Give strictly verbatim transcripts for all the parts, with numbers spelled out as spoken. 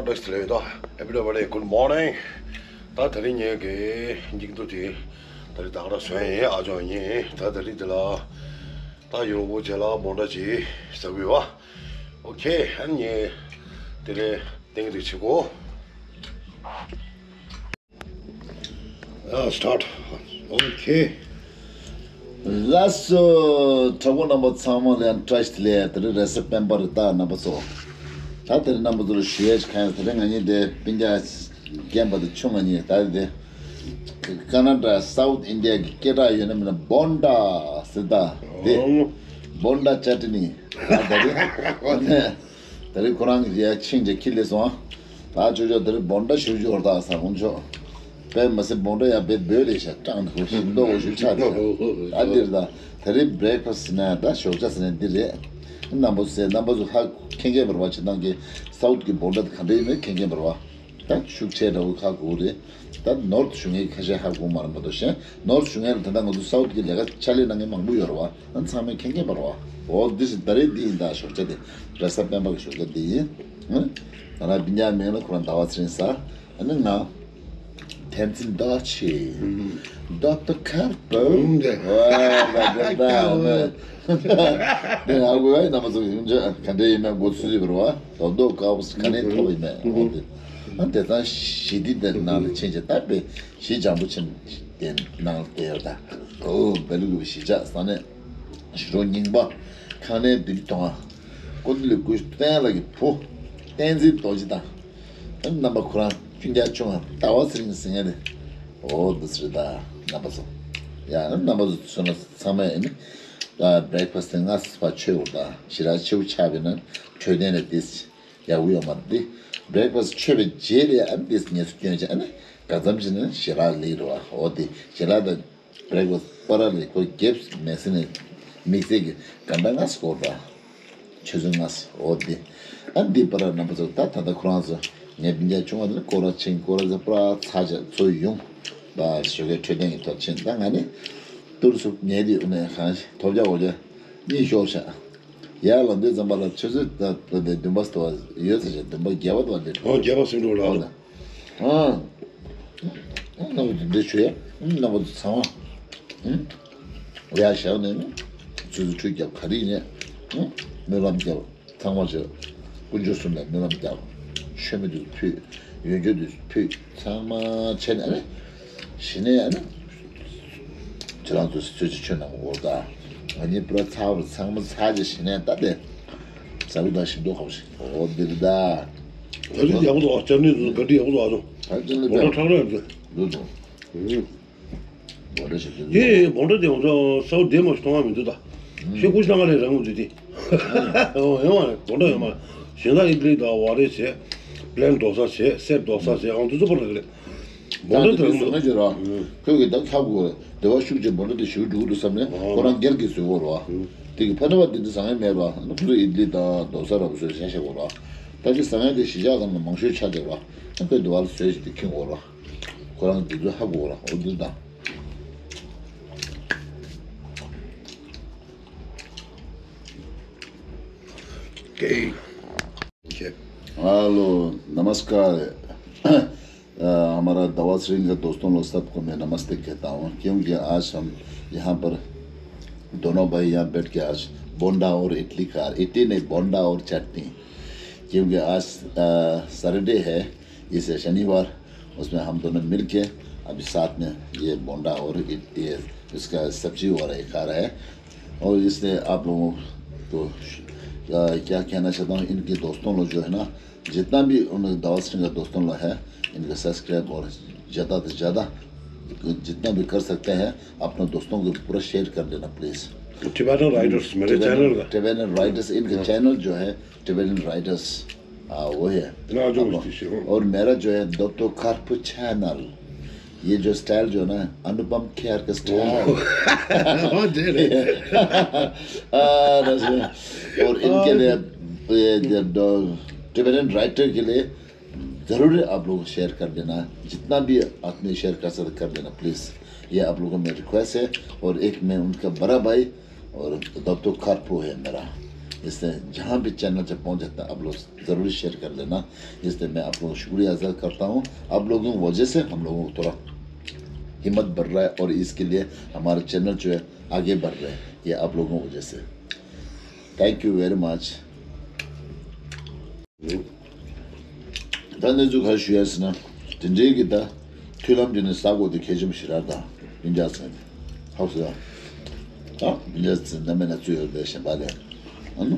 First ལས་ད། Everybody, good morning. ད་དེ་རིང་ངེད་ཀྱི་སྙིང་སྟོབས་དེ་ད་རེས་ད་ག་རང་བཟོས་ཡིན། ཨ་ཅོ་ཡིན། ད་དེ་རིང་དེ་ལ་ད་ཡོང་བོ་བྱས་ལ་བོང་ཁྲ་ཅིག་ཟ་གི་ཡོད་པ། ཨོ་ཁེ། ཨ་ནི་ངས་དེ་རིང་ཏིང་རིག་བྱེད་གོ། ཨ། སི་ཊར་ཊི། ཨོ་ཁེ། ལགས་སོ། གྲོགས་པོ་རྣམ་པ་ཚང་མ་ལ་ཡང་བཀྲ་ཤིས་བདེ་ལེགས། དེ་རིང་རེས་གཟའ་སྤེན་པ་རེད་ད་རྣམ་པ་ཚོ། ད་དེ་རིང་རྣམ་པ་ཚོ་ལ་ཞུ་ཡས་ཅིག་གང་ཡོད། དེ་རིང་ང་གཉིས་དེ་སྤུན་ཀྱག་རྒན་པ་དེ་ཆུང་ང་གཉིས་ད་དེ་ཀ་ན་ཌ་སའུཐ་ཨིན་ཌི་ཡ་གི་སྐད་གྲགས་ཡོད་ན་མེད་ན་བོན་ཌ་ཟེར་ད་དེ། བོན་ཌ་ཅ་ཊི་ནི། ད་དེ་རིང་ད་རེས་ཁོ་རང་གི་ཡ་ཆིང་ཅེ་ཁི་ལེ་སོང་། ད་ཅོ་ཅོ་དེར་བོན་ཌ་ཞུ་རྒྱུ་ད་ས་ཁོང་ཆོ། དཔེ་མ་སྲིད་བོན་ཌ་ཡ་བེད་བོད་ལས་ཤ་ཀྲང་དུ་ཞིམ་མདོག་ཞུ་ཆ་དེ། ད་འདིར་ད་དེ་རིང་བྷི་རེག་ཕ་སི་ན་ད་ཞོགས་ཇ་ཟེར་ནས་འདི་རེད། རྣམ་པ་ཚོ་རྣམ་པ་ཚོ་ཧ་མཁྱེན་མཁན་བར་བ་ཆེ་ནང་གི་སའུཐ་གི་བོན་ཌ་དེ་ག་འདྲ་ཡིན་མིན་མཁྱེན་མཁན་བར་བ། ད་ཤུགས་ཆེ་འདྲ་བོ་ཁ་གོ་རེད། ད་ནོར་ཐི་ཞུ་མཁན་ཁ་ཤས་ཧ་གོ་མ་རེད་མ་གཏོགས་གཞན་ནོར་ཐི་ཞུ་མཁན་ལ་ད་ལྟ་ང་ཚོ་སའུ་ཐི་གི་ལས་ཀ་ཕྱག་ལས་གནང་མཁན་མང་པོ་ཡོད་རེད་བ། ཨ་ཚང་མས་མཁྱེན་མཁན་པ་རེད་བ། འོ་འདི་ཞིག་ད་རེས་འདི་ཡིན། ད་ཞོགས་ཇ་དེ་རེས་གཟའ་སྤེན་པ་གི་ཞོགས་ཇ་འདི་ཡིན། ཨ་ང་རང་སྤུན་ཀྱག་མིང་ལ་ཁོ་རང་ཟླ་བ་ཚེ་རིང་ཟེར། ཨ་ནི་ང་བསྟན་འཛིན་རྡོ་རྗེ། རྡོ་རྡོ་ཁར་པོ། ཨ་ལ་ལ་ལ་ལ། དེ་ཨ་གོ་ཡ་ཡིན་ན་མ་ཚོགས་ཡིན་ཅེ་ག་འདྲ་ཡིན་མིན་མགོ་ཚོས་ཡོད་པ་རེད་བ། རྡོག་རྡོག་དཀར་པོ་ག་ནས་ཐོབ་ཡིན་མིན་འོ་དེ། ཨ་དེ་ཙང་ཞི་བདེ་དེ་ནང་ལ་ཕྱིན་ཅེ་ད་དཔེ་ཞི་འཇམ་པོ་ཕྱིན་དེ་ནང་ལ་བསྡད་ཡོད་ད། ཨོ་བེ་ལུ་གུ་ཞི་ཆགས་ས་ནས་ཞི་རོ་རྙིང་པ་ཁང་ནས་བདུད་ཀྱི་དོང་ང་ཀུན་ལས་སྐུ་བསྟན་ལ་གི་བུ་བསྟན་འཛིན་རྡོ་རྗེ་དང་། རྣམ་པ་ཁོ་རང་སྤུན་ཀྱག་ཆུང་ང་ཟླ་བ་ཚེ་རིང་ཟེར་མཁན་དེ། འོ་འདི་ཚོ་རེད་ད་རྣམ་པ་ཚོ། ཡ་རྣམ་པ་ཚོ་མཚོན་ན་ཚང་མས་ཨ་ནི་བྷི་རེག་ཕ་སི་ཊི་དེ་སྔ་ཕར་མཆོད་དགོས་ད། ཞེ་དྲག་ཕྱི་པོ་ཆགས་པས་ན་འཕྲོད་བསྟེན་ལ་དེ་ཡག་པོ་ཡོད་མ་རེད་དེ། བྷི་རེག་ཕ་སི་ཊི་མཆོད་པའི་རྗེས་ལ་ཨ་ནི་དེ་ངལ་གསོ་སྐྱོན་བྱས་ཨ་ནི་གང་འཚམ་ཅིག་ནི་ཞལ་ལག་ལེགས་རེད་བ། འོ་དེ་ཞལ་ལག་དང་བྷི་རེག་ཕ་སི་ཊི་བར་ལ་ཁོ་རྒྱབ་མེད་ཟེར་ནས་དམིགས་བསལ་གྱི་གང་འདྲ་ང་སྐོར་ད། ཆུ་ཚོད་ལྔ་ཙམ་འོ་འདི། ཨ་འདི་པར་རྣམ་པ་ཚོ་ད་ད་ལྟ་ཁོ་རང་ཚོ་ངའི་སྤུན་ཀྱག་ཆུང་བ་འདི་ནི་སྐོར་ར་ཕྱིན་སྐོར་ར་ཚོ་པར་ཚ་ཆ་ཚོ་ཡོང་། ད་ཞོགས་ཀས་འཕྲོད་བསྟེན་གྱི་ཐོག་ཕྱིན། ད་ང་ནི་ཏུར་སུབ་ངའི་དེ་འུ་ནས་གང་ཐོབ་རྒྱག་འོ་རྒྱག་གཉིད་ཤོར་ཤག་ཡར་ལ་འདོད་ཙམ་པ་ལ་ཆུ་ཚོད་ད་ད་འདི་བདུན་པ་ཙམ་ཡོད་ཚ་ཆ་བདུན་པ་བརྒྱད་པ་ཙམ་འདི་འགྲོ། ཨོ་བརྒྱད་པ་ཟིན་འགྲོ་ལ། ཨང་། རྣམ་པ་ཚོ་འདི་ཆུ་ཡ། རྣམ་པ་ཚོ་ཚང་མ། ཡ་བཞག་ནས་ཆུ་ཚོད་ཁྲུས་རྒྱབ་ག་རེ་ཡིན་ནས། སྨོན་ལམ་རྒྱབ། ཚང་མ་བྱས། དཀོན་མཆོག་གསུམ་ལ་སྨོན་ལམ་རྒྱབ། མཆོད་མེ་དུ་ཕུལ། ཡོན་སྐྱོར་དུ་ཕུལ། ཚང་མ་བྱས་ནས་ཨ་ནི། གཞི་ནས་ཨ་ནི། ཁྱེད་རང་ཚོ་གསོལ་ཇ་མཆོད་གནང་དགོས་ད། ང་གཉིས་པུ་ར་ཚར་བ་ཚང་མ་ཚར་རྗེས་གཞི་ནས་ད་དེ། ཟ་ལུགས་དང་ཞིམ་མདོག་ཁ་པོ་ཞིག་འོ་འདིར་ད། ག་རེ་ཡག་པོ་འདུག་ཨ། ཅར་ནི་འདུག་ག་རེ་ཡག་པོ་འདུག་ཨ་ཚོ། ད་ཅི་ནས་བོ་ཏྲ་ཁྲག་ར་ཡོད་འདུག་འདུག་འདུག་འོ་འདྲ་ཞིག་འདུག་དེ་བོ་ཏྲ་དེ་འོ་ཚོ་སའུ་དེ་མ་ཞིག་གཏོང་བ་མི་འདུག་ད། ཤེ་ཀུ་ཤ་ང་ལས་རང་འདུག་དེ། འོ་ཡོད་མ་རེད། བོ་ཏྲ་ཡོད་མ་རེད། གཞན་དག་ཨི་ཌི་ལི་དང་བ་རེ་བྱས། པི་ལེན་ཌོ་ས་བྱས། སེབ་ཌོ་ས་བྱས། ཨང་དུ་ཚོ་པོ་རེད་རེད། བོ་ད་ཏྲ་དེ་དེ་བཟོ་ན་ཅི་ར། ཁོས་གི་ད་ཁ་གོ་རེད། དེ་བ་ཤུགས་ཆེ་བོ་ཏྲ་དེ་ཞུ་འགྲོ་གི་འདུག་བསམ་ནས་ཁོ་རང་སྒེར་གྱི་བཟོས་གོ་ར། དེ་གི་ཕ་ནི་བ་དེ་འདི་ཟ་ངེ་མེད་ར། ཨ་ནི་ཁོ་ཚོ་ཨི་ཌི་ལི་དང་ཌོ་ས་ར་བཟོས་བྱས་བྱས་གོ་ར། ད་ཅི་ཟ་ངེ་དེ་གཞིས་ཆགས་ཁང་ནང་མང་ཤོས་ཆགས་བསྡད་ར། ཨ་ཁོས་དེ་བ་ལ་བཟོས་བྱས་དེ་ཁེངས་གོ་ར། ཁོ་རང་དེ་ཚོ་ཧ་གོ་ར། འོ་འདི་དང་། ཨ་ལོ། नमस्कार। अ, हमारा दावा श्रृंग के दोस्तों लोग सबको मैं नमस्ते कहता हूँ, क्योंकि आज हम यहाँ पर दोनों भाई यहाँ बैठ के आज बोंडा और इडली खा, इडली नहीं, बोंडा और चटनी, क्योंकि आज, अ, सैटरडे है, इसे शनिवार, उसमें हम दोनों मिलके अभी साथ में ये बोंडा और इड-, ये इसका सब्जी वगैरह ये खा रहे हैं। और इसलिए आप लोगों को, अ, क्या कहना चाहता हूँ, इनके दोस्तों लोग जो है ना, जितना भी उन दावत सिंह का दोस्तों लोग हैं, इनका सब्सक्राइब और ज़्यादा से ज़्यादा जितना भी कर सकते हैं, अपने दोस्तों को पूरा शेयर कर देना प्लीज। टिबेटन राइटर्स मेरे चैनल का। टिबेटन राइटर्स, इनका चैनल जो है टिबेटन राइटर्स। हाँ, वो है। ना, जो आप लोग, उसकी से हो। और मेरा जो है डॉक्टर खारपू चैनल, ये जो स्टाइल जो है ना, अनुपम खेर का स्टाइल। हाँ, दे रहे। हाँ, बस। और इनके लिए, ये जो दो टिबेटन राइटर के लिए जरूर आप लोग शेयर कर देना, जितना भी आदमी शेयर कर सकते कर देना प्लीज। ये आप लोगों में रिक्वेस्ट है। और एक मैं उनका बड़ा भाई और डॉक्टर खारपू है मेरा। इससे जहाँ भी चैनल से पहुँच जाता है, आप लोग ज़रूर शेयर कर लेना। इससे मैं आप लोगों को शुक्रिया अदा करता हूँ। आप लोगों की वजह से हम लोगों को थोड़ा हिम्मत बढ़ रहा है और इसके लिए हमारा चैनल जो है आगे बढ़ रहा है, ये आप लोगों की वजह से। Thank you very much. ད་གནས་ཚུལ་ག་རེ་ཞུ་ཡ་ཟེར་ན། དེ་འདྲའི་གི་ད་མཐུན་ལམ་དེ་ནི་ས་གོ་དེ་གལ་ཆེན་པོ་ཞེ་དྲག་དང་སྤུན་ཀྱག་ཚང་ཧ་གོ་སོང་། ད་སྤུན་ཀྱག་ཚང་རྣམ་པའི་ན་ཚོད་ཡོད་པའི་གཞན་པ་ལས་ཨ་ནི་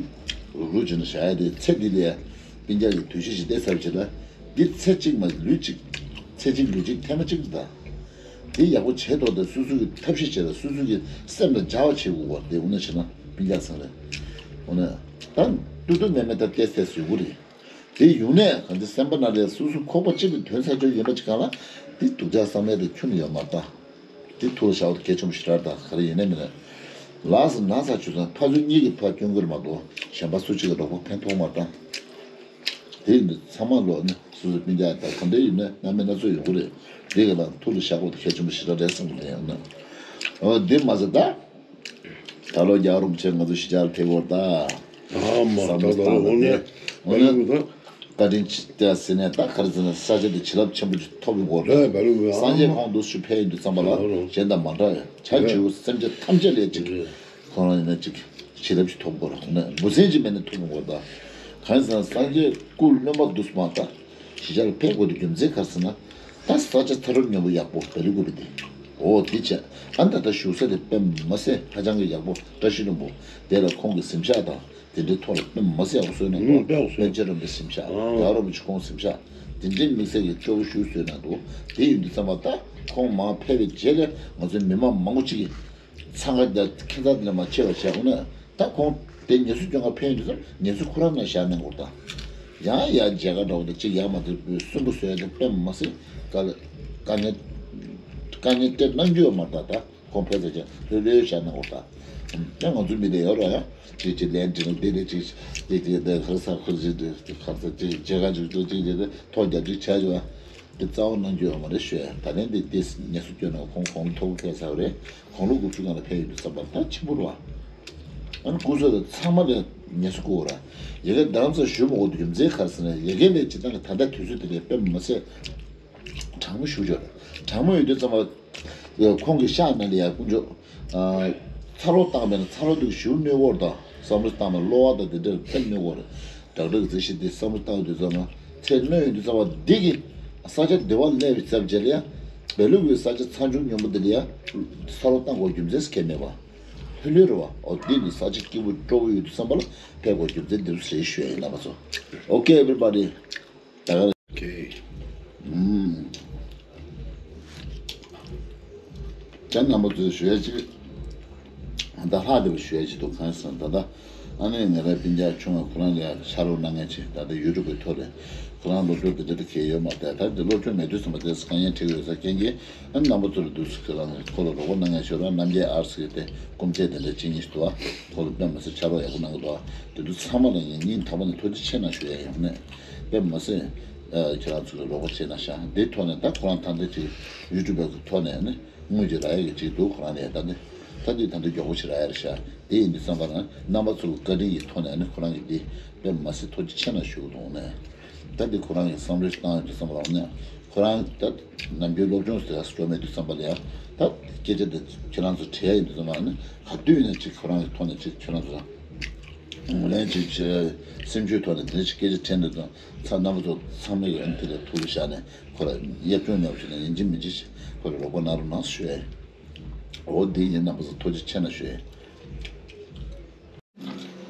རུག་རུག་བྱས་ནས་བཞག་ཡ་དེ་ཚེ་འདི་ལས་སྤུན་ཀྱག་གི་དུས་ཚོད་ཞིག་བལྟས་ཚར་བྱས་ལ། འདི་ཚེ་གཅིག་མ་ལུས་གཅིག་ཚེ་གཅིག་ལུས་གཅིག་ཐེངས་མ་གཅིག་ད། དེ་ཡག་པོ་བྱས་ཐོག་ཏུ་སོ་སོ་གི་ཐབས་ཤེས་བྱས་ལ་སོ་སོ་གི་སེམས་ལ་འཇགས་པ་བྱེད་དགོས་པ་དེ་འོ་ན་བྱས་ན་སྤུན་ཀྱག་ཚང་རེད། འོ་ན་ད་ཏུ་ཏུ་མེ་མེ་ད་ཏེ་ཏེ་བཟོས་དགོས་རེད། དེ་ཡོང་ནས་གང་ཅི་སེམས་པ་ན་རེ་སོ་སོ་ཁོག་པ་གཅིག་གི་དོན་ས་ཆོད་ཡིན་པ་ཅིག་གང་ལ་དེ་སྡུག་ཅག་བསམ་ཡས་དེ་ཁྱོན་ནས་ཡོད་མ་རེད་ད། དེ་ཐུགས་ལ་བཞག་པ་དེ་གལ་ཆེན་པོ་ཞེ་དྲག་རེད་ད། ག་རེ་ཡིན་ནའི་མིན་ནའི་ལགས་སོ་ན་ས་ཆོད་ཙང་ཕ་ཚོ་གཉིས་ཀྱི་ཕ་སྐྱོན་གྱི་མ་གཏོགས་གཞན་པ་སུ་གཅིག་གི་རོགས་པ་ཕན་ཐོགས་མ་རེད་ད། དེ་ཡིན་དུས་ཚང་མ་ལོ་ནི་སོ་སོའི་སྤུན་ཀྱག་དང་ག་འདྲ་ཡིན་ནའི་རྣམ་པའི་སྣ་ཚོགས་ཡོང་གི་རེད། དེ་ག་ལ་ཐུགས་ལ་བཞག་དགོས་དེ་གལ་ཆེན་པོ་ཞེ་དྲག་རེད་བསམ་གི་རེད། ཡང་ན་འོ་དེ་མ་ཟད་ད་ད་ལོ་རྒྱལ་བ་རིན་པོ་ཆེ་ང་ཚོ་གཞིས་ཆགས་ལ་ཕེབས་ཡོད་རེད་ད། ཨ་མ་བསམ་བློ་ད་ལོ་བཏང་ནས་འོ་ན་འོ་ན་བཀའ་དྲིན་ཆེ་ཟེར་ནས་ད་ག་རེ་ཟེར་ན་ས་ཆ་དེ་བྱིན་རླབས་ཆེན་པོ་ཅིག་ཐོབ་ཡོང་གི་རེད། སངས་རྒྱས་ཁོང་དུ་ཞུ་ཕེབས་ཡོང་དུས་ཙམ་པ་ལ་གཞན་དང་མ་འདྲ་བའི་བྱ་བྱིའུ་སེམས་ཅན་ཐམས་ཅད་ལས་ཅིག་ཁོ་རང་ཡིན་ན་ཅིག་བྱིན་རླབས་ཅིག་ཐོབ་དགོས་རེད། ཁོ་ན་འབུ་སྲིན་ཅིག་མེད་ན་ཐུབ་མི་དགོས་ད། གང་ཡིན་ཟེར་ན་སངས་རྒྱས་སྐུ་རློན་པ་འདུག་སེ་མ་ད་གཞིས་ཆགས་ལ་ཕེབས་དགོས་དེ་རྒྱུ་མཚན་ག་རེ་ཟེར་ན། ད་ས་ཆ་ཚ་དྲོད་སྙོམས་པོ་ཡག་པོ་བེ་ལི་ཀུ་པི་དེ། འོ་དེ་བྱས་ཨ་ད་ད་བཞུགས་ས་དེ་དཔེ་མ་སྲིད་ཧ་ཅང་གི་ཡག་པོ་བཀྲ་ཤིས་ལྷུན་པོ་དེ་ལ་ཁོང་གི་གཟིམ་ཤག་དང་དེ་འདྲའི་ཐོག་ལ་དཔེ་མ་སྲིད་ཡག་པོ་བཟོས་གནང་གོ། དཔེ་ཆ་རིན་པོའི་གཟིམ་ཤག་རྒྱལ་བ་རིན་པོ་ཆེ་ཁོང་གཟིམ་ཤག་དེ་འདྲའི་དམིགས་བསལ་གྱི་སྤྲོ་པོ་ཞིག་བཟོས་གནང་འདུག་དེ་ཡིན་དུས་ཙམ་པ་ད་ཁོང་མར་ཕེབས་པའི་རྗེས་ལ་ང་ཚོའི་མི་མང་མང་པོ་ཅིག་གིས། འཚང་ཁ་རྒྱག་ཁྱད་མཚར་དེ་ལས་མ་ཆེ་བ་བྱས་འོ་ན་ད་ཁོང་དེ་ངལ་གསོ་སྐྱོན་ག་ཕན་ཡོད་དུས་ཙམ་ངལ་གསོ་ཁོ་རང་ནང་བཞག་གནང་དགོས་ད། ཡང་ཡང་མཇལ་ཁ་འགྲོ་བ་དེ་གཅིག་ཡང་མ་དེ་སུན་པོ་བཟོས་ཏེ་དཔེ་མ་སྲིད་དཀའ་ལས་དཀའ་ངལ་དཀའ་ངལ་སྤྲད་གནང་རྒྱུ་ཡོད་མ་རེད་ད། ད་ཁོང་ཕེབས་ཚར་རྗེས་ལྷོད་ལྷོད་བཞག་གནང་དགོས་ད། ད་ང་ཚོའི་མི་དེ་ཡོད་ར་ཡ་ཅིག་ཅིག་ལན་དྲིན་དེ་རེད་ཅིག་ཅིག་ཅིག་དེ་ཁར་ས་ཁུར་ཅིག་དེ་ཁར་ས་ཅིག་མཇལ་ཁ་ཅིག་ཏུ་ཅིག་དེ་ཐོ་རྒྱབ་ཅིག་བྱས་ཅིག་བ། དེ་རྩ་བ་གནང་རྒྱུ་ཡོད་མ་རེད་ཤོད། ད་ལན་དེ་ཏེ་ངལ་གསོ་སྐྱོན་ནས་ཁོང་དགུང་ལོ་མཐོ་པོ་ཕེབས་ཚར་བ་རེད། དགུང་ལོ་དགུ་བཅུ་སྒང་ལ་ཕེབས་ཡོད་པའི་བསམ་པ་ད་ཆེན་པོ་རེད་བ། ཨ་ནི་སྐུ་གཟུགས་དང་ཚང་མ་ལ་ངལ་གསོ་བསྐུར་བ་རེད། ཡ་གི་རྡ་རམ་ས་ཞུ་མ་དགོས་རྒྱུ་མཚན་ག་རེ་ཟེར་ན་ཡ་གི་ལས་སྤྱིར་བཏང་གི་ད་ལྟ་དུས་ཚོད་དེ་ལས་དཔེ་མ་སྲིད་གྲང་མོ་ཞེ་པོ་ཅིག་རེད། གྲང་མོ་ཡོད་དུས་ཙམ་པ་ཁོང་གི་ཤག་ནང་ལ་ཡ་དཀོན་མཆོག་ཚ་གློག་བཏང་བས་ན་ཚ་གློག་དེ་ཞེ་པོ་གནོད་ཀྱི་ཡོད་རེད་ད། བསམ་བློ་བཏང་བས་ན་གློ་བ་དང་དེ་འདྲ་དཔེ་གནོད་ཀྱི་ཡོད་རེད། ཌོག་ཊར་གྱི་རྩིས་གཞི་དེ་བསམ་བློ་བཏང་དུས་ཙམ་པ་ཚེ་གནོད་ཡོང་དུས་ཙམ་པ་འདི་གི་ས་ཆ་བདེ་བ་སླེབས་པའི་ཚབ་བྱས་ལ་ཡ། བལ་ལུགས་ཀྱི་ས་ཆ་ཚ་ཆུང་སྙོམས་པོ་འདི་ལ་ཡ་ས་གློག་བཏང་དགོས་རྒྱུ་མཚན་གང་ཡང་མེད་པ། ལྷོད་ལྷོད་རེད་བ། ཨོ་འདི་ནི་ས་ཆ་སྐྱིད་པོ་སྤྲོ་པོ་ཡོད་དུས་ཙམ་པ་ལ་ཕེབས་དགོས་རྒྱུ་མཚན་འདི་རུ་རེད་ཞུ་ཡ་ཡིན། རྣམ་པ་ཚོ། Okay everybody. ད་ག་རེད། Okay. ཨུམ། ད་རྣམ་པ་ཚོས་ཞུ་ཡ་ཅིག་ད་ལྷག་བསྡད་པ་ཞུ་ཡ་ཅིག་འདུག་གང་ཟེར་ན་ད་ལྟ་ཨ་ནི་ང་རའི་སྤུན་ཀྱག་ཆུང་བ་ཁོ་རང་ལ་ཡ་ཕྱག་རོགས་གནང་མཁན་ཅིག་ད་ལྟ་ཡུ་ཊུབ་གི་ཐོག་ལ་ཁོ་རང་སློབ་སྦྱོང་དེ་འདྲ་དེ་གས་ཡོད་མ་རེད། ད་དེ་སློབ་སྦྱོང་མེད་དུས་ཙམ་པ་དེ་དཀའ་ངལ་འཕྲད་ཀྱི་ཡོད་ས་རྐྱེན་གྱིས་ཨ་ནི་རྣམ་པ་ཚོ་ལ་འདུག་སེ་ཁོ་རང་ཁོ་ལ་རོགས་པ་གནང་མཁན་ཞིག་ཡོད་ར། རྣམ་རྒྱལ་ཨར་སི་གི་དེ་རྐུབ་བཅད་དེ་འདྲ་བྱེད་མཁན་ཞིག་འདུག་ཨ་ཁོ་ལ་དཔེ་མ་སྲིད་ཕྱག་རོགས་ཡག་པོ་གནང་གི་འདུག་ཨ་དེ་ཚོ་ཚང་མ་ལ་ངས་སྙིང་ཐག་པ་ནས་ཐུགས་རྗེ་ཆེ་གནང་ཞུ་ཡ་ཡིན། དངོས་གནས་དཔེ་མ་སྲིད་ཨ་ཁྱེད་རང་ཚོ་གི་རོགས་པ་བྱས་གནང་ཤག་འདིའི་ཐོག་ནས་ད་ཁོ་རང་ད་ལྟ་ཅིག་ཡུ་ཊུབ་གི་ཐོག་ནས་ནི་དངུལ་ཅིག་རག་ཡ་གི་ཅིག་འདུག་ཁོ་རང་ལ་ད་ནི་ད་འདི་ད་འདི་མགྱོགས་པོ་ཞིག་རག་ཡ་རེད་ཤག་དེ་ཡིན་དུས་ཙམ་པ་ན་རྣམ་པ་ཚོ་གི་བཀའ་དྲིན་གྱི་ཐོག་ནས་ནི་ཁོ་རང་གི་འདི་དཔེ་མ་སྲིད་ཐུགས་རྗེ་ཆེ་གནང་ཞུ་གི་འདུག་ནས། ད་འདི་ཁོ་རང་གི་བསམ་བློ་ཞིག་བཏང་ཡོང་དུས་ཙམ་པ་ལ་ནི་ཁོ་རང་ད་ནམ་རྒྱུན་སློབ་སྦྱོང་ཟེར་ཡ་སྤྲོ་མེད་དུས་ཙམ་པ་ལ་ཡ་ད་སྐད་ཆ་དེ་ཁྱེད་རང་ཚོ་དྲི་ཡ་ཡིན་དུས་ཙམ་པ་ལ་ནི་ག་དུས་ཡིན་ན་ཅིག་ཁོ་རང་གི་ཐོག་ནས་ཅིག་ཁྱེད་རང་ཚོ་ངོས་ལེན་ཅིག་བྱས་སེམས་ཤུགས་ཐོག་ནས་དེ་འདྲ་ཅིག་སྐད་ཆ་དྲན་དུས་ཙམ་ཚ་རྣམ་པ་ཚོ་ཚང་མས་ཡོད་དེ་ལ་ཐུགས་ལ་བཞག་ནས་ཁོ་ལ་གཡས་སྐྱོང་མཉམ་ཞུགས་ནས་ཡིན་གཅིག་མིན་གཅིག་ཁོ་ལ་རོགས་པ་གནང་རོགས་གནང་ཞུ་ཡ་ཡིན། འོ་འདི་ཡིན། རྣམ་པ་ཚོ་ཐུགས་རྗེ་ཆེ་གནང་ཞུ་ཡ་ཡིན།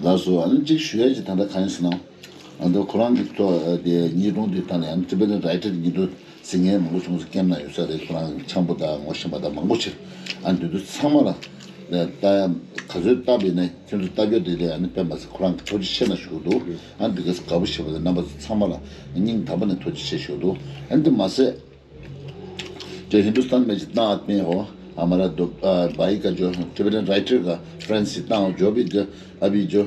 ལགས་སོ། ཨ་ནི་གཅིག་ཞུ་ཡ་ཅིག་ད་ལྟ་གང་ཡིན་ཟེར་ན། ཨ་ནི་ཁོ་རང་གི་ཐོག་དེ་ཉིས་སྟོང་དུས་ཐ་ནས་ཨ་ནི་Tibetan Writer་གི་ཉིས་སྟོང་ཟིན་མཁན་མང་པོ་བྱུང་སོང་། ཀེམ་ནང་ཡོད་ས་རེད། ཁོ་རང་འཆམ་པོ་དང་ངོ་ཤེས་པ་དང་མང་པོ་ཕྱིར་ཨ་ནི་དེ་ཚོ་ཚང་མ་ལ་ལྟ་ཡ་ག་ཚོད་ལྟ་བས་ན་ཁྱོད་ཚོ་ལྟ་རྒྱུ་དེ་ལས་ཨ་ནི་དཔེ་མ་ཟད་ཁོ་རང་གི་ཐུགས་རྗེ་ཆེ་གནང་ཞུ་གི་འདུག་ཨ་ནི་དེ་ག་ཚོད་དགའ་པོ་བྱེད་པ་དང་རྣམ་པ་ཚོ་ཚང་མ་ལ་ཉིན་དང་པོ་ནས་ཐུགས་རྗེ་ཆེ་ཞུ་གི་འདུག་ཨ་ནི་དེ་མ་ཟད། जो हिंदुस्तान में जितना आदमी हो, हमारा दो, अ, भाई का जो टिबेटन राइटर का फ्रेंड्स जितना हो, जो भी जो, अभी जो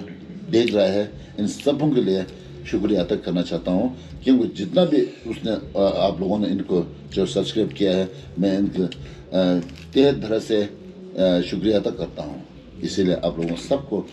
देख रहा है, इन सबों के लिए शुक्रिया अदा करना चाहता हूँ, क्योंकि जितना भी उसने, अ, आप लोगों ने इनको जो सब्सक्राइब किया है, मैं इनको, अ, तहे दिल से, अ, शुक्रिया अदा करता हूँ। इसीलिए आप लोगों सबको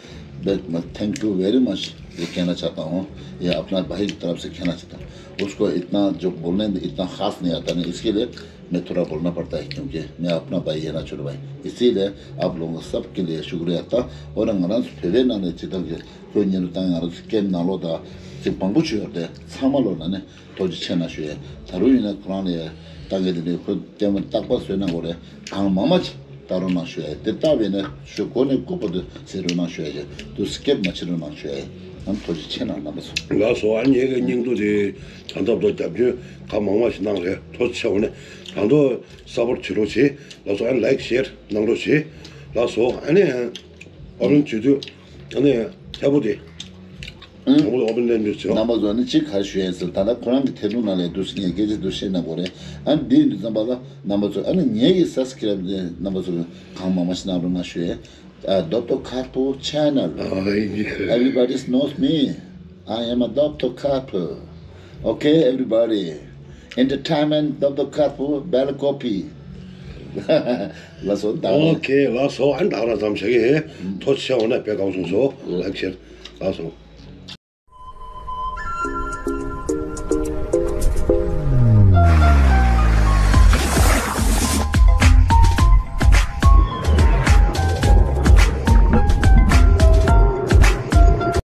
बस, बस, thank you very much। ये कहना चाहता हूँ, ये अपना भाई की तरफ से कहना चाहता हूँ। उसको इतना जो बोलने में इतना खास नहीं आता ना, इसके लिए मैं थोड़ा बोलना पड़ता है, क्योंकि मैं अपना भाई है ना, छोटा भाई। इसीलिए आप लोगों सबके लिए शुक्रिया था। और ང་རང་ཚོ་བོད་པའི་ནང་ནས་ཇི་ལྟར་གྱི་ཁོའི་ཉེ་རུ་དང་ང་རང་ཚོ་ཀེམ་ནང་ལོགས་དང་ཅིག་བང་བུ་ཆུ་ཡོད་དེ་ཚང་མ་ལོ་ན་ནས་ཐུགས་རྗེ་ཆེ་གནང་ཞུ་ཡས། ད་རུང་ཡིན་ན་ཁོ་རང་ལ་ཡ་ལྟ་མཁན་དེ་འདྲའི་ཁོ་ལྟད་མོ་རྟག་པར་བཟོས་གནང་དགོས་རེད། གང་མང་མང་ཅིག་ལྟ་རོགས་གནང་ཞུ་ཡས། དེ་ལྟ་བས་ན་ཞུ་གོ་ནས་ལྐུགས་པ་དུ་ཟེར་རོགས་གནང་ཞུ་ཡས། དུ་སི་ཀེབ་མ་བྱེད་རོགས་གནང་ཞུ་ཡས། ཨ་ཐུགས་རྗེ་ཆེ་གནང་རྣམ་པ་ཚོ། ལགས་སོ། ཨ་ངེད་ཀྱི་སྙིང་སྡུག་དེ་ད་ལྟ་བར་དུ་རྒྱབ་སྐྱོར་གང་མང་མང་ཞིག་གནང་རེད། ཐུགས་རྗེ་ཆེ། འོ་ནས་ད་དུང་སབ་པོར་བྱེད་རོགས་བྱེད། ལགས་སོ། ཨ་ལའིཀ་ཤེར་གནང་རོགས་བྱེད། ལགས་སོ། ཨ་ནི་ཨོ་བན་བྱེད་དུས་ཨ་ནི་ཐད་པོ་དེ། ཨང་། དང་པོ་ཨོ་བན་ལེན་དུས་ཚོད། རྣམ་པ་ཚོ་ནི་གཅིག་ག་རེ་ཞུ་ཡས་ཟེར། ད་ལྟ་ཁོ་རང་གི་ཐད་གཏོང་ནང་ལ་འདུག་སེ་ངས་སྐད་ཆ་འདུག་བཤད་གནང་དགོས་རེད། ཨ་ནི་འདི་ཡིན་དུས་ཙམ་པ་ལ་རྣམ་པ་ཚོ་ཨ་ནི་ངེད་ཀྱི་སབ་སི་ཀེ་རེབ་དེ་རྣམ་པ་ཚོ་གང་མང་མང་ཞིག་གནང་རོགས་གནང་ཞུ་ཡས། ཨ། Doctor Karpu channel. ཨ་ཡེ། Everybody knows me. I am a Doctor Karpu. Okay, everybody. Entertainment Doctor Karpu, bell copy. ལགས་སོ། ད་ཨོ་ཁེ། ལགས་སོ། ཨ་ནི་ད་ག་རང་ཙམ་བྱ་གི། ཐུགས་རྗེ་ཆེ། འོ་ན་དཔེ་དགའ་བོ་བྱུང་སོང་། ལའིཀ་ཤེར། ལགས་སོ།